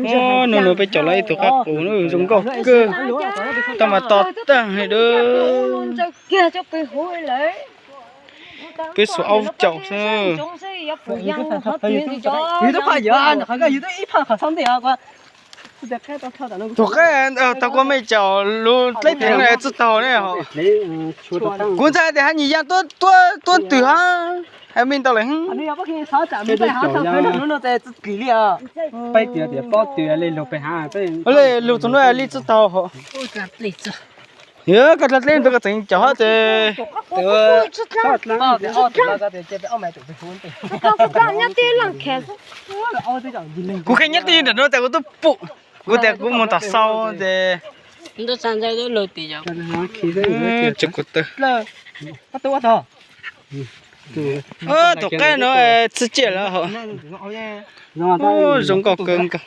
Nub nua peb caum los ib tug qab qus zoo nkauj kawg, tau mas to tag li dub. Peb xuas aub caum xwb. Tus qaib tag kua mej caum lub dleb theev tsis tau ne. Kuv ntshai tias haj nyis ya tuab ntws hab, mej ntau lawm. Lug txug nuav li tsis tau hos. Yog koj dlha dleb ntawd koj tseem caum hab ces. Kuv qhia nyob twj ywm nram nuav tas kuv tub pum, kuv tias kuv mus tom sau ces. Tsis kuv taw. Tus qaib no txhij ciaj lawm hos. Zoo nkauj kawg nkaus.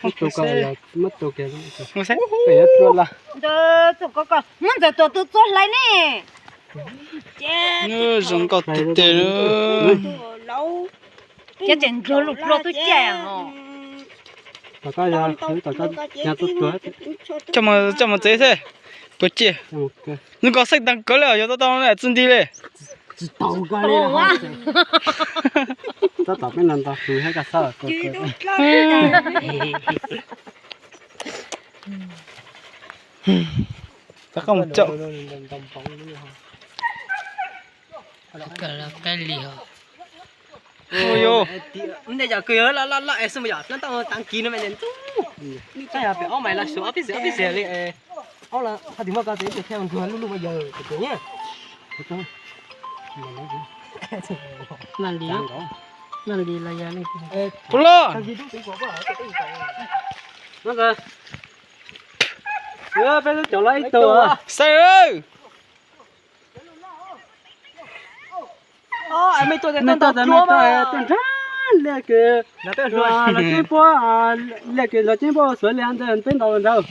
Zoo nkauj tiag tiag. Coj mus tsev xwb, puas ciaj. Nws koj xeej taag kawg le, yuav tau tau txij nti le. Puas loj? Peb lub caum los ib tug. Xav lawm. Mej tuaj, mej tuaj, tuaj nrag liaj kws los tseeb puab, liaj kws los tseeb puab xuav liaj ntawd peb ntaus nrad.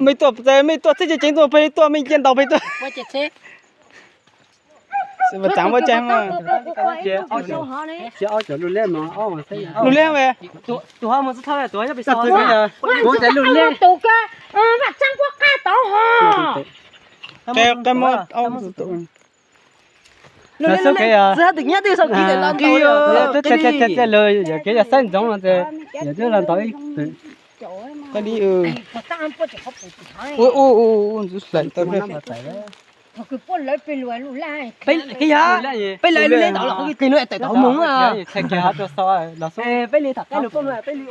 Mej tuaj, mej tuaj txhib ceev ceev tuaj peg tuaj, mej cia ntaus peg tuaj. Txav muab tsaig mas. Lub liab mas. Kuv txais lub liab. Qe muab. Lub liab, twb txhais lawm, yog kev yog saib ntsoov no ces yog twb los ntaus ib tug. Ua ua ua ntxwv hlais tau. Peb li ntaus los qhov twg no tawm tau mus. Peb li tham qab lus poj no peb li.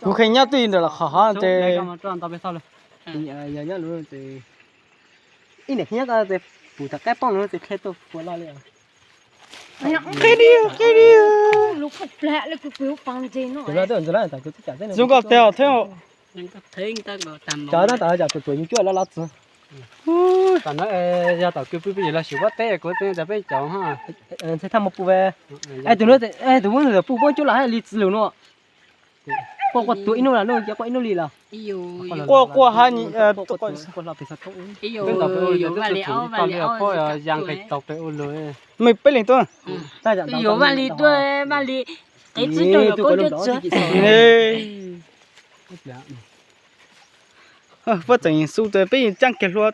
Kuv kheev nyob twj ywm ntawm lub qhov hov ces. Ib niam qhia koj ces pum tham qab poj no ces qhia tuaj puas loj li. Qhia li, qhia li. Zoo nkauj tiag thiab. Cov tab tom yog tuam tuam yus cuaj loj loj txwv. Tam no yog tom kws pw pw yus los xyuas pob teb kuv tseem tas peb caum ha. Ntxhais thaj mus pw ve. Tus no, tus muab tus pw pob cuab los haj li txwv lug no. Quaj quaj tuag ib hnub los no, quaj ib hnub li los. Quaj quaj ha. Mej peb leeg tuaj. Puab tseem xu tas peb caaj kiag hlua.